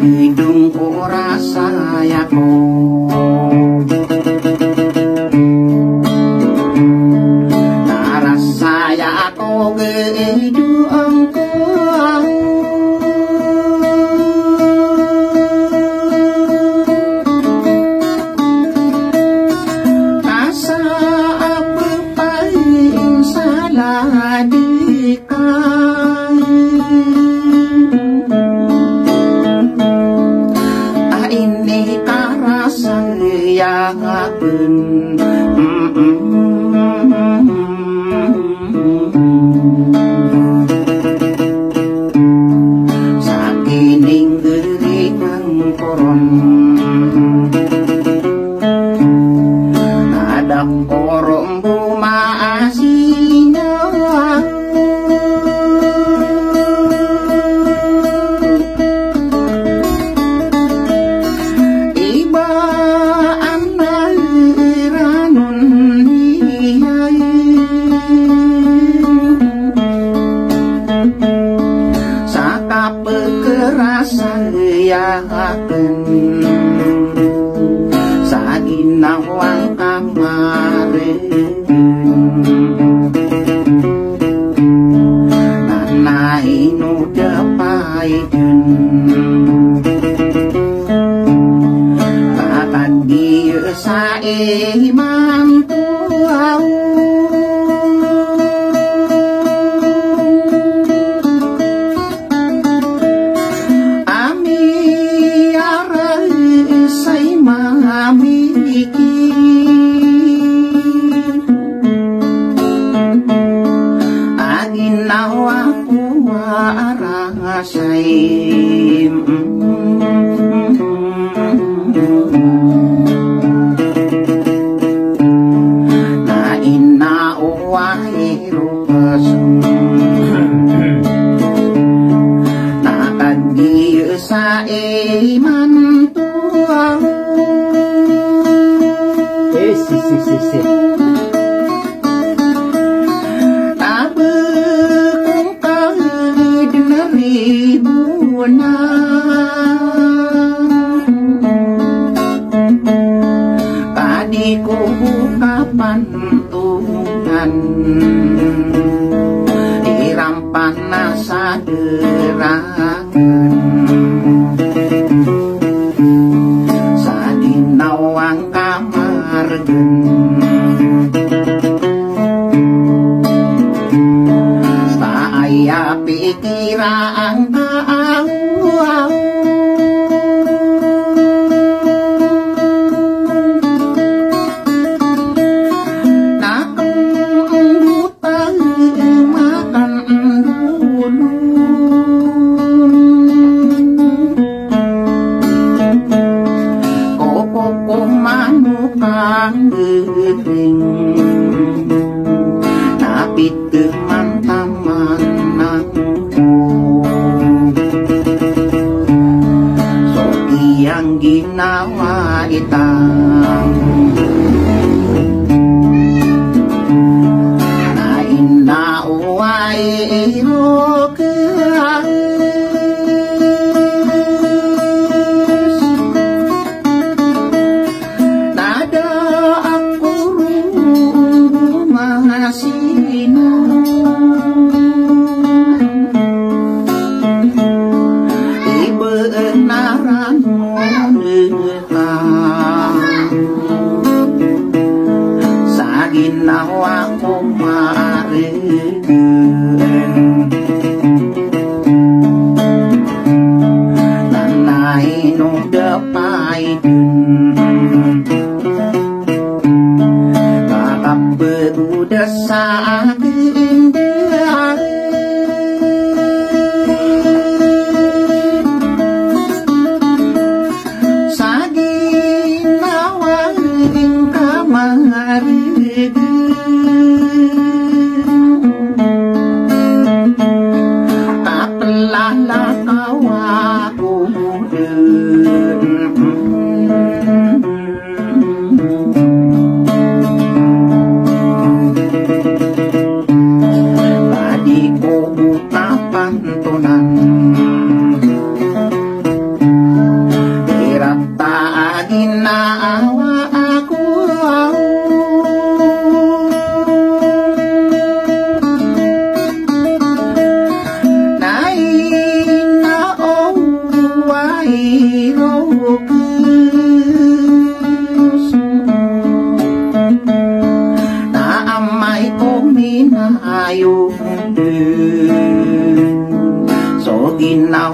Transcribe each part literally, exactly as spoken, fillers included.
Gidong ko rasay ako, na rasay ako gidong ko. Asa a pepay sala di ka, a ini karasay aken. Sa kininggering ko ron, na da ko ron bo maasina. Iba a na iran on iyai, sa kapekerasay aken sa ginawa ngka maregen. Na ino da pay den, ka kagiya sa imanto. Ami a rasay mamiki, a ginawa ko a rasay. Na ina o ay Rokas. Na kagiya sa imanto. Eh, si, si, si, si. Tabek ko ka den a ribo na. Ka di ko bo kapan tonan, iran panas a deraken sa ginawa ngka maregen. Sa aya pikiran ka aw, aw. Na kembutan makan dolo. Ko, ko, ko manok a gering, na piteman taman na ko. So iyang ginawa ita. Na ina o ay Rokas. Na da ako ron bo maasina. Ibenaran mo deka.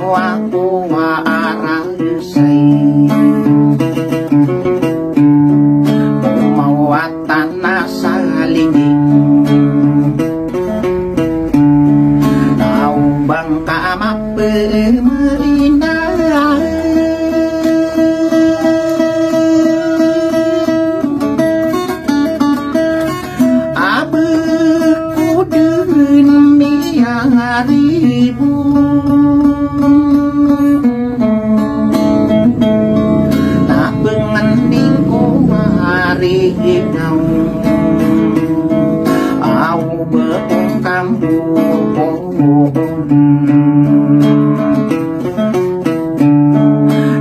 Ako a arasay, mawatan a salinging. Na o ba ngka mapemerina a ba ko den miyaribo. Na pengening ko marinaw a o ba ko ngka mbokoon.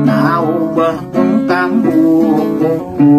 Na o ba ko ngka mbokoon.